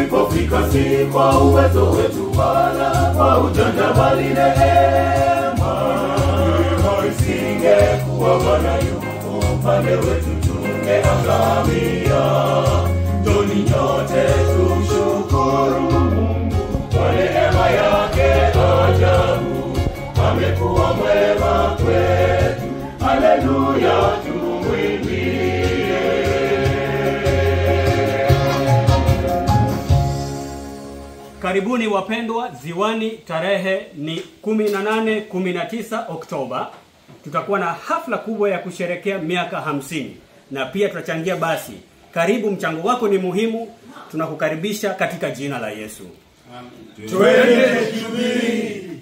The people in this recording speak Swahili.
Tulipofika si kwa uwezo wetu wala kwa ujanja, bali neema. Isingekuwa Bwana yu upande wetu, tungeangamia. Njoni nyote tumshukuru Mungu kwa neema yake ajabu, amekuwa mwema kwetu. Haleluya, tumwimbie. Karibuni wapendwa Ziwani, tarehe ni 18, 19 Oktoba. Tutakuwa na hafla kubwa ya kusherekea miaka 50 na pia tutachangia basi. Karibu, mchango wako ni muhimu. Tunakukaribisha katika jina la Yesu. Twende Jubilee.